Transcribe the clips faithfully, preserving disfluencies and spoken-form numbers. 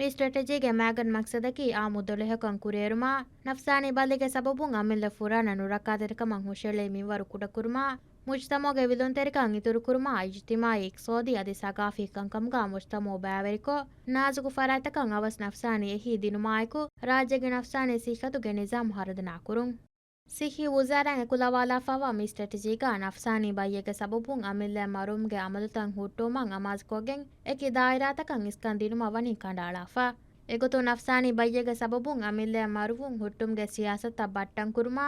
މި ސްޓްރެޓެޖީގެ މައިގަނޑު މަޤްޞަދަކީ އާއްމު ދޮލަހަކަށް ކުރިއެރުމާ، ނަފްސާނީ ބަލީގެ ސަބަބުން އަމިއްލަ ފުރާނަ ނުރައްކާތެރިކަމަށް ހުށައެޅޭ މިންވަރު ކުޑަކުރުމާ، މުޖްތަމަޢުގެ ވިލުންތެރިކަން އިތުރުކުރުމާ، އިޖްތިމާޢީ، އިޤްތިޞާދީ އަދި ސަޤާފީ ކަންކަމުގާ މުޖްތަމަޢު ބައިވެރިކޮށް، ނާޒުކު ފަރާތްތަކަށް އަވަސް ނަފްސާނީ އެހީ ދިނުމާއެކު، ރާއްޖޭގެ ނަފްސާނީ ޞިއްޙަތުގެ ނިޒާމު ހަރުދަނާކުރުން. ޞިއްޙީ ވުޒާރާއިން އެކުލަވާލާފައިވާ މި ސްޓްރެޓެޖީގާ ނަފްސާނީ ބައްޔެއްގެ ސަބަބުން އަމިއްލައަށް މަރުވުމުގެ އަމަލުތައް ހުއްޓުވުމަށް އަމާޒުކޮށްގެން، އެކި ދާއިރާތަކަށް އިސްކަން ދިނުމަށް ވަނީ ކަނޑައަޅާފަ. އެގޮތުން ނަފްސާނީ ބައްޔެއްގެ ސަބަބުން އަމިއްލައަށް މަރުވުން ހުއްޓުމުގެ ސިޔާސަތުތައް ބައްޓަން ކުރުމާ،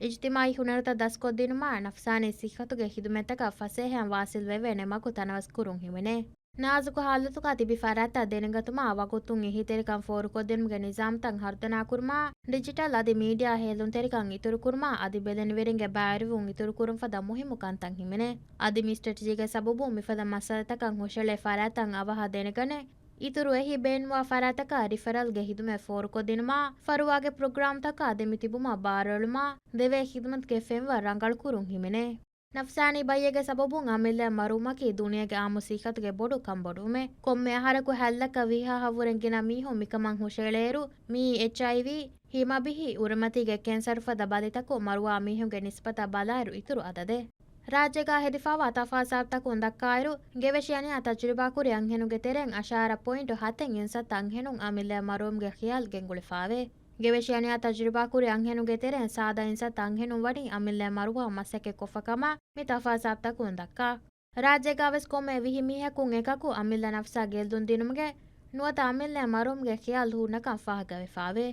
އިޖްތިމާޢީ ހުނަރުތައް ދަސްކޮށްދިނުމާ، ނަފްސާނީ ޞިއްޙަތުގެ ޚިދުމަތްތަކަށް ފަސޭހައިން ވާސިލްވެވޭނެ މަގު ތަނަވަސްކުރުން ހިމެނޭ. ނާޒުކު ޙާލަތުގާ ތިބި ފަރާތްތައް ދެނެގަތުމާ، ވަގުތުން އެހީތެރިކަން ފޯރުކޮށްދިނުމުގެ ނިޒާމްތައް ހަރުދަނާކުރުމާ، ޑިޖިޓަލް އަދި މީޑިއާ ހޭލުންތެރިކަން އިތުރުކުރުމާ، އަދި ބެލެނިވެރިންގެ ބައިވެރިވުން އިތުރުކުރުން ފަދަ މުހިއްމު ކަންތައް ހިމެނޭ. އަދި މި ސްޓްރެޓެޖީގެ ސަބަބުން މިފަދަ މައްސަލަތަކަށް ހުށައެޅޭ ފަރާތްތައް އަވަހަށް ދެނެގަނެ، އިތުރު އެހީ ބޭނުންވާ ފަރާތްތަކަށް ރިފަރަލްގެ ޚިދުމަތް ފޯރުކޮށްދިނުމާ، ފަރުވާގެ ޕްރޮގްރާމްތަކާ ދެމިތިބުމަށް ބާރުއެޅުމާ، ދެވޭ ޚިދުމަތުގެ ފެންވަރު ރަނގަޅުކުރުން ހިމެނޭ. ނަފްސާނީ ބައްޔެއްގެ ސަބަބުން އަމިއްލައަށް މަރުވުމަކީ ދުނިޔޭގެ އާއްމު ޞިއްޙަތުގެ ބޮޑު ކަންބޮޑުވުމެއް. ކޮންމެ އަހަރަކު ހަތް ލައްކަ ވިހި ހާހަށްވުރެ ގިނަ މީހުން މިކަމަށް ހުށައެޅޭއިރު، މިއީ އެޗްއައިވީ، ހިމަބިހި، އުރަމަތީގެ ކެންސަރު ފަދަ ބަލިތަކުން މަރުވާ މީހުންގެ ނިސްބަތަށް ބަލާއިރު އިތުރު އަދަދެއް. ރާއްޖޭގާ ހެދިފައިވާ ތަފާސް ސާބިތަކުން ދައްކާއިރު، ގެވެށި އަނިޔާ ތަޖުރިބާކުރި އަންހެނުންގެ ތެރެއިން އަށާރަ ޕޮއިންޓު ހަތެއް އިންސައްތަ އަންހެނުން އަމިއްލައަށް މަރުވުމުގެ ޚިޔާލު ގެންގުޅެފައެވެ. ގެވެށި އަނިޔާ ތަޖުރިބާކުރި އަންހެނުންގެ ތެރެއިން ސާދަ އިންސައްތަ އަންހެނުން ވަނީ އަމިއްލައަށް މަރުވާ މަސައްކަތް ކޮށްފަ ކަމަށް މި ތަފާސް ސާބިތަކުން ދައްކާ. ރާއްޖޭގާވެސް ކޮންމެ ވިހި މީހަކުން އެކަކު އަމިއްލަ ނަފްސާ ގެއްލުން ދިނުމުގެ ނުވަތަ އަމިއްލައަށް މަރުވުމުގެ ޚިޔާލު ހުންނަކަން ފާހަގަވެފައެވެ.